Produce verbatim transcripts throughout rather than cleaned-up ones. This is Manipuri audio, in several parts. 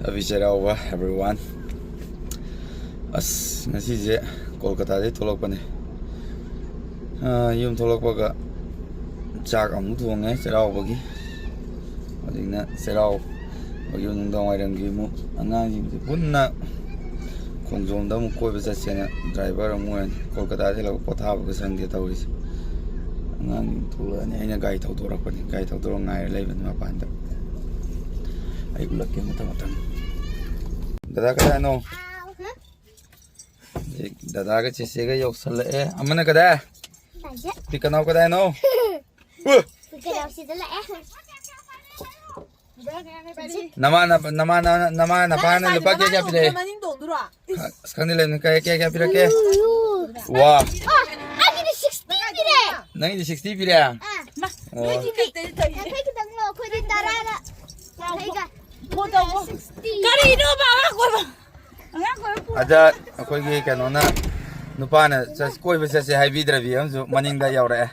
Happy ꯆꯩꯔꯥꯎꯕ, everyone. ꯑꯁ, ꯉꯁꯤꯁꯦ ꯀꯣꯜꯀꯇꯥꯗꯒꯤ ꯊꯣꯛꯂꯛꯄꯅꯦ꯫ ꯑꯥ, ꯌꯨꯝ ꯊꯣꯛꯂꯛꯄꯒ ꯆꯥꯛ ꯑꯃꯨꯛ ꯊꯣꯡꯉꯦ ꯆꯩꯔꯥꯎꯕꯒꯤ꯫ ꯍꯧꯖꯤꯛꯅ ꯆꯩꯔꯥꯎꯕꯒꯤ ꯅꯨꯡꯗꯥꯡ ꯋꯥꯏꯔꯝꯒꯤ ꯑꯃꯨꯛ ꯑꯉꯥꯡꯁꯤꯡꯁꯦ ꯄꯨꯟꯅ ꯈꯣꯡꯖꯣꯝꯗ ꯑꯃꯨꯛ ꯀꯣꯏꯕ ꯆꯠꯁꯦꯅ driver ꯑꯃꯨꯛ ꯑꯣꯏꯔꯅꯤ꯫ ꯀꯣꯜꯀꯇꯥꯗ ꯍꯦꯜꯂꯛꯄ ꯄꯣꯊꯥꯕꯒ ꯁꯪꯗꯦ ꯇꯧꯔꯤꯁꯦ꯫ ꯑꯉꯥꯡꯁꯤꯡ ꯊꯣꯛꯂꯛꯑꯅꯤ꯫ ꯑꯩꯅ ꯒꯥꯔꯤ ꯊꯧꯗꯣꯔꯛꯄꯅꯤ꯫ ꯒꯥꯔꯤ ꯊꯧꯗꯣꯔꯛ ꯉꯥꯏꯔ ꯂꯩꯕꯅꯤ ꯃꯄꯥꯟꯗ꯫ ꯑꯩ ꯎꯠꯂꯛꯀꯦ ꯃꯊꯪ ꯃꯊꯪ꯫ ꯗꯗꯥ ꯀꯗꯥꯏꯅꯣ? ꯍꯧꯖꯤꯛ ꯗꯗꯥꯒ ꯆꯦꯆꯦꯒ ꯌꯧꯁꯜꯂꯛꯑꯦ꯫ ꯑꯃꯅ ꯀꯗꯥꯏ? ꯄꯤꯛꯀꯅꯥꯎ ꯀꯗꯥꯏꯅꯣ? ꯎ! ꯄꯤꯛꯀꯅꯥꯎ ꯁꯤꯗ ꯂꯥꯛꯑꯦ꯫ ꯅꯃꯥ ꯅꯄꯥ-, ꯅꯃꯥ ꯅ-, ꯅꯃꯥ ꯅꯄꯥꯅ ꯂꯨꯄꯥ ꯀꯌꯥ ꯀꯌꯥ ꯄꯤꯔꯛꯑꯦ? ꯃꯅꯤꯡ ꯇꯣꯡꯗꯣꯏꯔꯣ? ꯑꯁ, ꯈꯪꯗꯦ, ꯂꯩꯕꯅꯤ꯫ ꯀꯌꯥ, ꯀꯌꯥ, ꯀꯌꯥ ꯄꯤꯔꯛꯀꯦ? ꯋꯥ꯫ ꯑ, ꯑꯩꯒꯤꯗꯤ sixty ꯄꯤꯔꯦ꯫ ꯅꯪꯒꯤꯗꯤ sixty ꯄꯤꯔꯦ? ꯑ꯫ ꯑꯣ꯫ ꯅꯣꯏꯗꯤ ꯀꯩ, ꯀꯩ, ꯀꯩ? ꯌꯥꯡꯈꯩ ꯈꯤꯇꯪ ꯂꯧ, ꯑꯩꯈꯣꯏꯗꯤ ꯇꯔꯥꯒ ꯌꯥꯡꯈꯩꯒ꯫ ꯐꯣꯟ ꯇꯧꯕ꯫ Sixty꯫ ꯀꯔꯤꯅꯣ, ꯕꯥꯕꯥ ꯀꯣꯏꯕ? ꯑꯉꯥꯡ ꯀꯣꯏꯕ ꯄꯨꯔ ꯑꯗ ꯑꯩꯈꯣꯏꯒꯤ ꯀꯩꯅꯣꯅ, ꯅꯨꯄꯥꯅ ꯆꯠ-, ꯀꯣꯏꯕ ꯆꯠꯁꯦ ꯍꯥꯏꯕꯤꯗ꯭ꯔꯕꯤ ꯑꯃꯁꯨ ꯃꯅꯤꯡꯗ ꯌꯧꯔꯛꯑꯦ꯫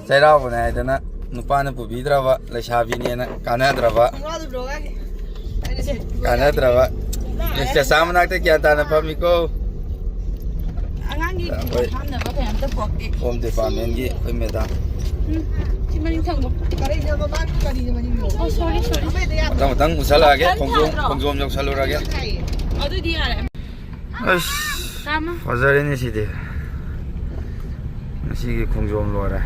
ꯆꯩꯔꯥꯎꯕꯅꯦ ꯍꯥꯏꯗꯅ ꯅꯨꯄꯥꯅ ꯄꯨꯕꯤꯗ꯭ꯔꯕ, ꯂꯩꯁꯥꯕꯤꯅꯦꯅ ꯀꯥꯟꯅꯗ꯭ꯔꯕ꯫ ꯀꯥꯟꯅꯗ꯭ꯔꯕ꯫ ꯃꯤꯁꯇꯔ ꯆꯥ ꯃꯅꯥꯛꯇ ꯒ꯭ꯌꯥꯟ ꯇꯥꯅ ꯐꯝꯃꯤꯀꯣ꯫ ꯑꯉꯥꯡꯒꯤ ꯑꯩꯈꯣꯏ ꯍꯥꯞꯅꯕ ꯀꯩꯝꯇ ꯄꯣꯛꯇꯦ꯫ Home department ꯀꯤ ꯑꯩꯈꯣꯏ madam꯫ ꯎꯝ, ꯁꯤ ꯃꯅꯤꯡ ꯊꯪꯕ꯫ ꯑꯣ, sorry, sorry꯫ ꯃꯊꯪ ꯃꯊꯪ ꯎꯠꯁꯜꯂꯛꯑꯒꯦ꯫ ꯈꯣꯡꯖꯣꯝ, ꯈꯣꯡꯖꯣꯝ ꯌꯧꯁꯜꯂꯨꯔꯒꯦ꯫ ꯑꯗꯨꯗꯤ ꯌꯥꯔꯦ꯫ ꯑꯁ, ꯇꯥꯃꯣ꯫ ꯐꯖꯔꯦꯅꯦ ꯁꯤꯗꯤ꯫ ꯉꯁꯤꯒꯤ ꯈꯣꯡꯖꯣꯝ ꯂꯣꯏꯔꯦ꯫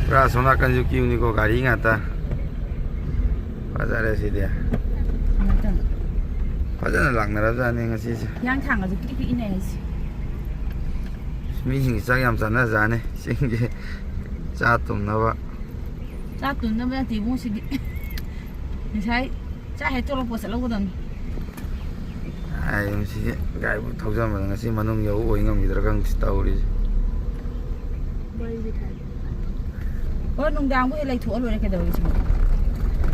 ꯄꯨꯔꯥ ꯑꯁꯣꯝ ꯅꯥꯀꯟꯁꯨ queue ꯅꯤꯀꯣ, ꯒꯥꯔꯤ ꯉꯥꯛꯇ꯫ ꯐꯖꯔꯦ ꯁꯤꯗꯤ꯫ ꯀꯃꯥꯏꯅ ꯇꯧꯅꯤ? ꯐꯖꯅ ꯂꯥꯛꯅꯔꯕꯖꯥꯠꯅꯤ ꯉꯁꯤꯁꯦ꯫ ꯍꯤꯌꯥꯡꯊꯥꯡꯒꯁꯨ ꯄꯤꯛ ꯄꯤꯛ ꯏꯟꯅꯩ ꯍꯥꯏꯁꯦ꯫ ꯃꯤꯁꯤꯡꯒꯤ ꯆꯥꯛ ꯌꯥꯝ ꯆꯥꯅꯖꯥꯠꯅꯤ꯫ ꯆꯤꯡꯒꯤ ꯆꯥ ꯇꯨꯝꯅꯕ꯫ ꯆꯥ ꯇꯨꯝꯅꯕ ꯅꯠꯇꯦ ꯏꯕꯨꯡꯉꯣ ꯁꯤꯗꯤ꯫ ꯉꯁꯥꯏ ꯆꯥꯛ ꯍꯦꯛ ꯇꯣꯛꯂꯛꯄ ꯆꯠꯍꯧꯒꯗꯕꯅꯤ꯫ ꯑꯩ ꯃꯁꯤꯒꯤ ꯒꯥꯔꯤꯕꯨ ꯊꯧꯖꯟꯕꯗ ꯉꯁꯤ ꯃꯅꯨꯡ ꯌꯧ ꯑꯣꯏ ꯉꯝꯈꯤꯗ꯭ꯔꯥ ꯈꯪꯗꯦ ꯇꯧꯔꯤꯁꯦ꯫ ꯍꯣꯏ, ꯅꯨꯡꯗꯥꯡꯕꯨ ꯍꯦꯛ ꯂꯩꯊꯣꯛꯑ ꯂꯣꯏꯔꯦ, ꯀꯩꯗꯧꯔꯒꯦ ꯁꯤꯕꯣ?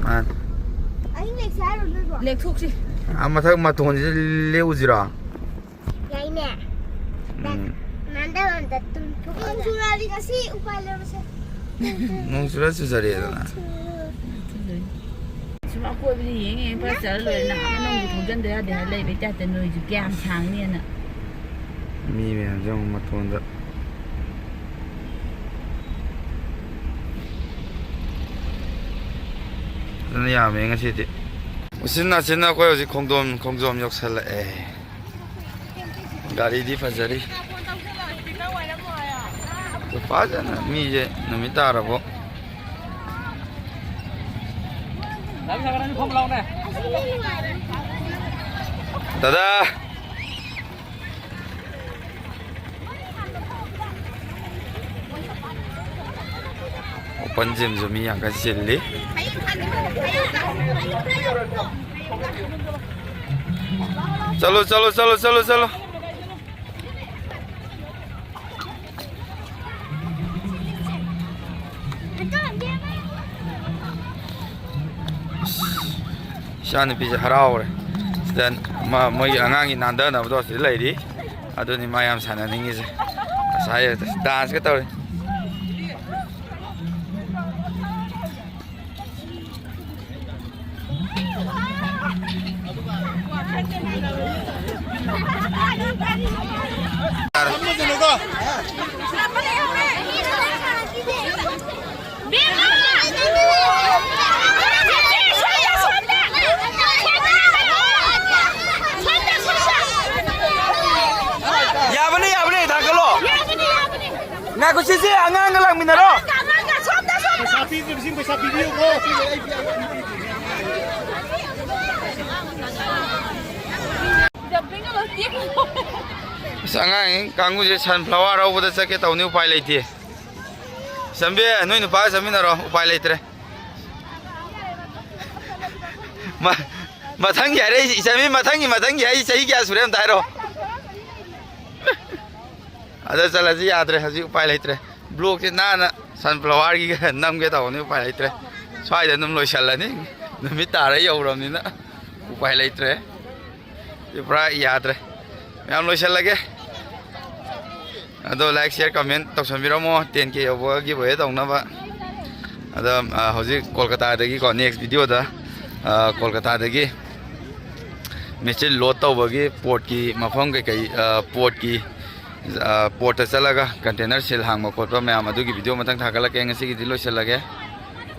ꯃꯥꯅꯤ꯫ ꯑꯍꯤꯡ ꯂꯩꯁꯦ ꯍꯥꯏꯔꯣ ꯅꯣꯏꯕꯣ? ꯂꯦꯛꯊꯣꯛꯁꯤ꯫ ꯑꯥ ꯃꯊꯛ ꯃꯇꯣꯟꯁꯤꯗ ꯂꯦꯛꯎꯁꯤꯔꯣ? ꯌꯥꯏꯅꯦ꯫ ꯎꯝ꯫ ꯅꯥꯟꯗ ꯅꯥꯟꯗ ꯇꯨꯝꯊꯣꯛꯑꯒ꯫ ꯅꯣꯡ ꯆꯨꯔꯛꯑꯗꯤ ꯉꯁꯤ ꯎꯄꯥꯏ ꯂꯩꯔꯣꯏꯁꯦ꯫ ꯅꯣꯡ ꯆꯨꯔ ꯆꯨꯖꯔꯦꯗꯅ꯫ ꯆꯨꯔꯛꯑꯗꯤ ꯑꯀꯣꯏꯕꯗꯤ ꯌꯦꯡꯉꯦ, ꯐꯖ ꯆꯠꯂ ꯂꯣꯏꯔꯦ꯫ ꯅꯍꯥꯟ ꯅꯪꯕꯨ ꯊꯧꯖꯟꯗ ꯌꯥꯗꯦ ꯍꯥꯏ ꯂꯩꯕꯩ ꯇꯥꯏꯞꯇ, ꯅꯣꯏꯁꯨ ꯀꯌꯥꯝ ꯁꯥꯡꯅꯤꯅ꯫ ꯃꯤ ꯃꯌꯥꯝꯁꯦ ꯑꯃꯨꯛ ꯃꯇꯣꯟꯗ꯫ ꯐꯖꯅ ꯌꯥꯝꯃꯦ ꯉꯁꯤꯗꯤ꯫ ꯎꯆꯤꯟ ꯅꯥꯆꯤꯟꯅ ꯑꯩꯈꯣꯏ ꯍꯧꯖꯤꯛ ꯈꯣꯡꯗꯣꯝ, ꯈꯣꯡꯖꯣꯝ ꯌꯧꯁꯜꯂꯛꯑꯦ꯫ ꯒꯥꯔꯤꯗꯤ ꯐꯖꯔꯤ꯫ ꯐꯖꯅ ꯃꯤꯁꯦ ꯅꯨꯃꯤꯠ ꯇꯥꯔꯕꯣ꯫ ꯗꯥꯗꯥ꯫ Open gymꯁꯨ ꯃꯤ ꯌꯥꯝ ꯀꯟꯅ ꯆꯤꯜꯂꯤ꯫ ꯆꯠꯂꯣ, ꯆꯠꯂꯣ, ꯆꯠꯂꯣ, ꯆꯠꯂꯣ, ꯆꯠꯂꯣ꯫ ꯏꯆꯥ ꯅꯨꯄꯤꯁꯦ ꯍꯔꯥꯎꯔꯦ꯫ ꯁꯤꯗ ꯃꯥ, ꯃꯣꯏꯒꯤ ꯑꯉꯥꯡꯒꯤ ꯅꯥꯟꯊꯅꯕꯗꯣ ꯁꯤꯗ ꯂꯩꯔꯤ꯫ ꯑꯗꯨꯅꯤ ꯃꯥ ꯌꯥꯝ ꯁꯥꯟꯅꯅꯤꯡꯉꯤꯁꯦ꯫ ꯉꯁꯥꯏ danceꯀ ꯇꯧꯔꯤ꯫ ꯌꯥꯕꯅꯤ, ꯌꯥꯕꯅꯤ, ꯊꯥꯡꯒꯠꯂꯣ꯫ ꯉꯥꯏꯈꯣ, ꯁꯤꯁꯦ ꯑꯉꯥꯡꯒ ꯂꯥꯛꯃꯤꯟꯅꯔꯣ꯫ ꯄꯩꯁꯥ ꯄꯤꯗ꯭ꯔꯤꯕꯁꯤꯡ ꯄꯩꯁꯥ ꯄꯤꯕꯤꯌꯨꯀꯣ꯫ ꯑꯁ, ꯑꯉꯥꯡ ꯀꯥꯡꯕꯨꯁꯦ sunflower ꯂꯧꯕꯗ ꯆꯠꯀꯦ ꯇꯧꯅꯤ, ꯎꯄꯥꯏ ꯂꯩꯇꯦ꯫ ꯆꯝꯕꯤ, ꯅꯣꯏ ꯅꯨꯄꯥꯒ ꯆꯠꯃꯤꯟꯅꯔꯣ, ꯎꯄꯥꯏ ꯂꯩꯇ꯭ꯔꯦ꯫ ꯃ-, ꯃꯊꯪꯒꯤ ꯍꯥꯏꯔꯛꯏꯁꯦ, ꯏꯆꯝꯕꯤ, ꯃꯊꯪꯒꯤ, ꯃꯊꯪꯒꯤ ꯍꯥꯏꯁꯦ ꯆꯍꯤ ꯀꯌꯥ ꯁꯨꯔꯦ ꯑꯝꯇ ꯍꯥꯏꯔꯣ꯫ ꯑꯗ ꯆꯠꯂꯁꯤ ꯌꯥꯗ꯭ꯔꯦ, ꯍꯧꯖꯤꯛ ꯎꯄꯥꯏ ꯂꯩꯇ꯭ꯔꯦ꯫ Vlogꯁꯦ ꯅꯥꯟꯅ sunflowerꯒꯤꯒ ꯅꯝꯒꯦ ꯇꯧꯕꯅꯤ, ꯎꯄꯥꯏ ꯂꯩꯇ꯭ꯔꯦ꯫ ꯁ꯭ꯋꯥꯏꯗ ꯑꯗꯨꯝ ꯂꯣꯏꯁꯜꯂꯅꯤ, ꯅꯨꯃꯤꯠ ꯇꯥꯔ ꯌꯧꯔꯕꯅꯤꯅ ꯎꯄꯥꯏ ꯂꯩꯇ꯭ꯔꯦ꯫ ꯁꯤ ꯄꯨꯔꯥ ꯌꯥꯗ꯭ꯔꯦ꯫ ꯃꯌꯥꯝ ꯂꯣꯏꯁꯜꯂꯒꯦ꯫ ꯑꯗꯣ like, share, comment ꯇꯧꯁꯟꯕꯤꯔꯝꯃꯣ, ten K ꯌꯧꯕ giveaway ꯇꯧꯅꯕ꯫ ꯑꯗꯣ, ꯑ, ꯍꯧꯖꯤꯛ ꯀꯣꯜꯀꯇꯥꯗꯒꯤꯀꯣ, next videoꯗ ꯀꯣꯜꯀꯇꯥꯗꯒꯤ ꯃꯦꯆꯤꯟ ꯂꯣꯗ ꯇꯧꯕꯒꯤ ꯄꯣꯔꯠꯀꯤ ꯃꯐꯝ ꯀꯩꯀꯩ, ꯄꯣꯔꯠꯀꯤ, ꯄꯣꯔꯠꯇ ꯆꯠꯂꯒ ꯀꯟꯇꯦꯅꯔ ꯁꯤꯜ ꯍꯥꯡꯕ ꯈꯣꯠꯄ ꯃꯌꯥꯝ ꯑꯗꯨꯒꯤ ꯚꯤꯗꯤꯑꯣ ꯃꯊꯪ ꯊꯥꯒꯠꯂꯛꯀꯦ꯫ ꯉꯁꯤꯒꯤꯗꯤ ꯂꯣꯏꯁꯤꯜꯂꯒꯦ꯫